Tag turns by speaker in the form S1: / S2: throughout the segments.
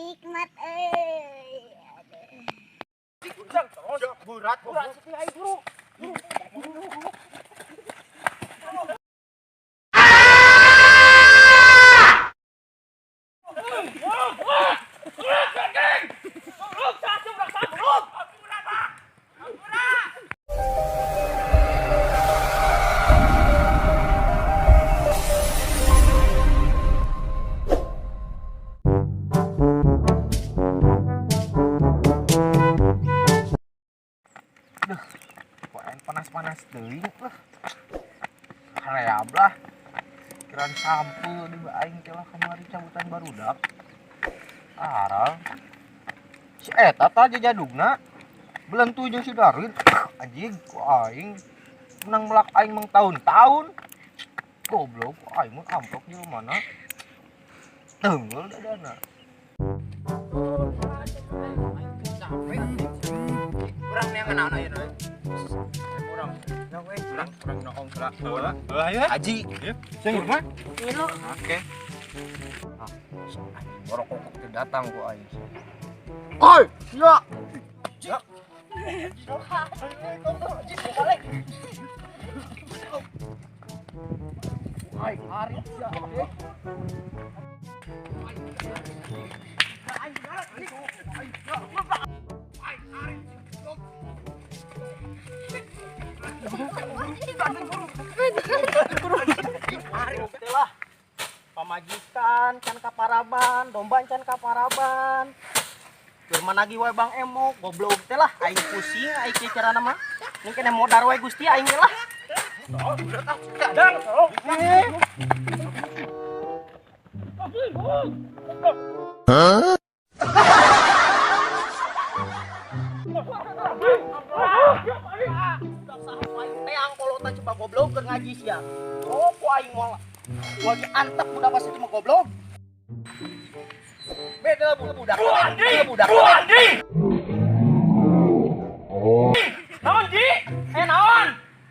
S1: Nikmat euy.
S2: Berat, berat sepi aing buru.
S3: Kok aing panas-panas teuing lah. Hareab lah. Kiraan sampeu di aing teh lah kamari cabutan barudak. Arang. Si eta tah jajadugna. Belentu jeung si Darlin. Anjing ku aing menang melak aing meng tahun-tahun. Goblok ku aing mun amplop jelema mana. Tenggel dadana.
S2: Kurang yang naon ayeuna euy. Kurang. Ya we, kurang kurang noong heula.
S3: Heeh, ayo.
S2: Haji.
S3: Sing rumah.
S1: Ngilu.
S3: Oke. Ah, borok kokok teu datang ku aing. Oi, sia. Ya. Aing hari sia.
S2: Lah. Pamajikan can kaparaban, domba can kaparaban. Keur managi wae Bang Emok, goblok teh lah aing pusing aing kieu carana mah. Ning kene modar wae Gusti aing lah. Dang.
S3: Hah?
S2: Teang kolotan coba goblok keur ngaji sia. Oh, ku aing moal. Moal diantep budak pasti cuma goblok. Beda budak. Budak. Naon, Ji? Eh, naon?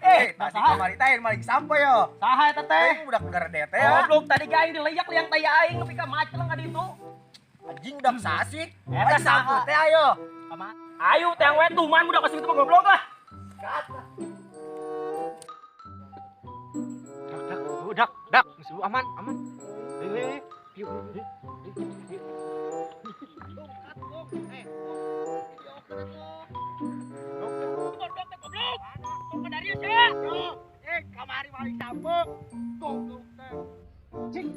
S3: Eh, tadi kamari teh maling sampeu yo.
S2: Saha eta teh?
S3: Budak garede teh.
S2: Goblok tadi ge aing dileyak liang tai aing nepi ka maceleng ka ditu.
S3: Anjing udah sasik.
S2: Eta
S3: sampeu teh ayo.
S2: Ayo teang we tuman budak pasti itu mah goblok lah.
S3: Dak, dak, dak, aman, aman. Eh, yuk, yuk. Eh, kamari maling sampeu. Goblok teh. Cing.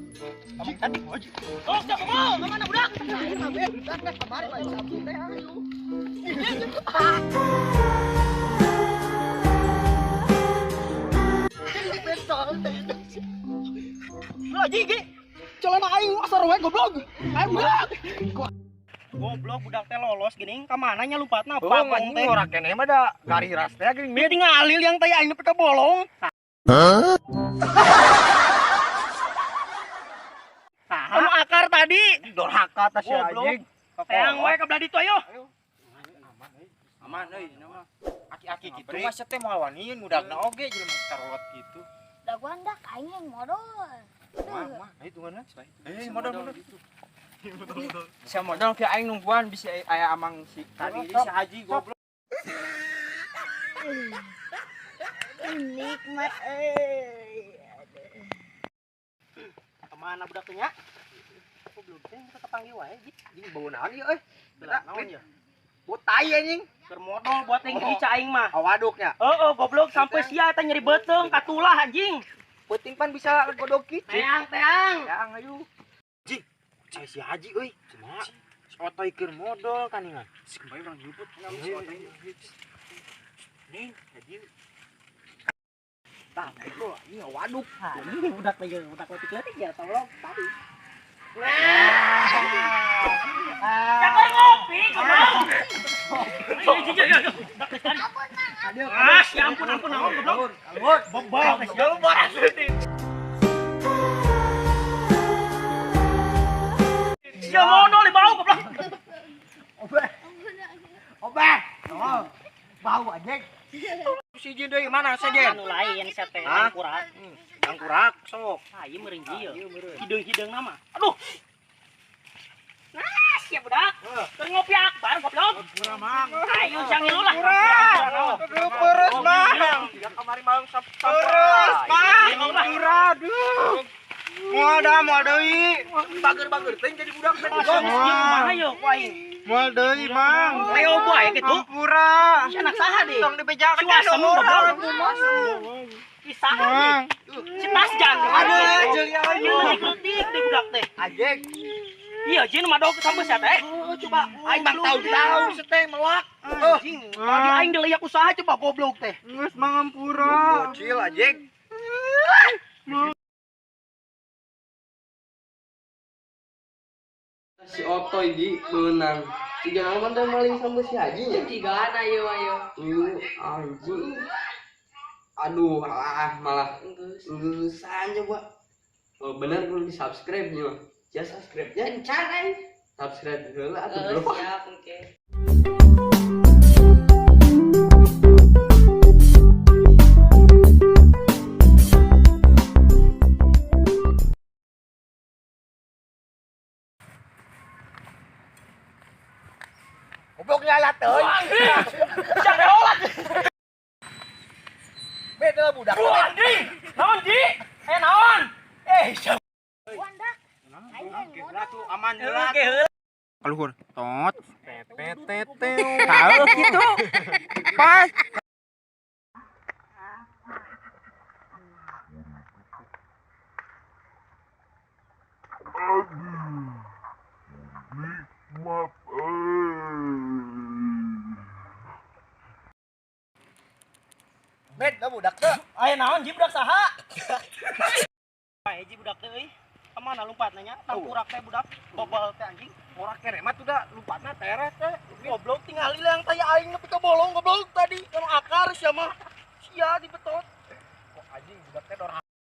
S3: Tadi haji.
S2: Oh, siapa mau? Kemana budak?
S3: Kamari maling sampeu teh ayo.
S2: Lu aja ge. Celana aing asar we goblok. Aing budak. Goblok budak teh lolos geuning ka mana nya lumpatna
S3: Bagong teh ora keneh mah da gariras teh geuning.
S2: Dia ngalil yang teh aing nepi ka bolong.
S3: Hah?
S2: Anu akar tadi.
S3: Dorhaka tah si anjing.
S2: Teang we ka belah ditu ayo.
S3: Aman euy mah. Aki-aki kitu mah sia teh moal wanian budakna oge jelema sarolot kitu.
S1: Daguan dak aing yang modal.
S3: Mah, mah, ayo tungguan lah. Eh, modal modal.
S4: Bisa modal ke aing nungguan bisa aya amang si tadi si Haji goblok.
S1: Nikmat euy.
S2: Kemana budak teh nya? Goblok teh teu kapanggih wae ji.
S3: Anjing bau naon ieu euy?
S2: Belah naon ya?
S3: Bau tai anjing.
S2: Keur modal buat aing rica aing mah.
S3: Awaduknya.
S2: Heeh, goblok sampai sia eta nyeri beuteung katulah anjing.
S3: Peuting pan bisa godok kicik.
S2: Teang, teang.
S3: Teang ayo. Ji, cai si Haji euy. Kumaha? Si Otoy keur modal kaningan.
S4: Si kembali urang jemput si Otoy.
S3: Ning, Haji. Tah, itu ini waduk.
S2: Ini budak teh budak leutik-leutik ya tolong tadi. Cakor ngopi, goblok. Ah, ya ampun ampun naon goblok. Bobok sia modal di bau goblok.
S3: Obeh. Obeh. Tolong. Bau anjing. Si Jin deui mana sejen?
S2: Anu lain sia teh tangkurak.
S3: Tangkurak sok.
S2: Ah, ieu meureun ieu. Hideung-hideung nama. Aduh. Nah, siap budak.
S4: Mang.
S2: Ayo jangan lah.
S4: Aduh, peres, Mang.
S2: Ya kamari malam
S4: Peres, Mang. Aduh. Moal dah, moal deui.
S3: Bager-bager teh jadi budak teh.
S2: Kumaha yo ku aing?
S4: Moal deui, Mang.
S2: Leo boy kitu.
S4: Ampura.
S2: Si anak saha deh?
S4: Tong dibejakeun
S2: Si Wasem goblok. Si saha
S4: Mang.
S2: deh? Si Pasjan.
S4: Aduh, jeli aing.
S2: Leutik-leutik deh budak teh.
S3: Anjing.
S2: Iya, jin mah dog sampe sia teh.
S3: Coba aing mah tahu-tahu seteh melak.
S2: Anjing, tadi aing dileyak usaha coba goblok teh.
S4: Geus Mang ampura.
S3: Bocil anjing.
S5: Si Otoy di menang. Tiga nama mantan maling sama si Haji nya.
S6: Cigaan ayo ayo.
S5: Anjing. Aduh, alah malah
S6: Geus.
S5: lulusan coba. Oh, bener belum di subscribe nya mah. Ya subscribe nya.
S6: Encan aing.
S5: Subscribe heula atuh
S6: Eh,
S5: bro.
S6: siap oke.
S3: Goblok nyala teuing.
S2: Jangan reolat.
S3: Beda lah budak.
S2: Anjing. Naon, Ji? Eh, naon? Eh,
S1: Wandak. Aing hayang modal.
S4: Aman heula.
S2: oke heula.
S4: Kaluhur. Tot. Tet Tahu gitu. Pas.
S3: Beda budak teh.
S2: Aya naon Ji budak saha? Bae Ji budak teh euy. Kemana lompatna nya? Tangkurak teh budak, bobol teh anjing.
S3: Orang kere mah tuh dah lompatna teres teh.
S2: Goblok tingali lang taya aing nepi ka bolong goblok tadi kana akar sia mah. Sia dibetot.
S3: Kok anjing budak teh dorang.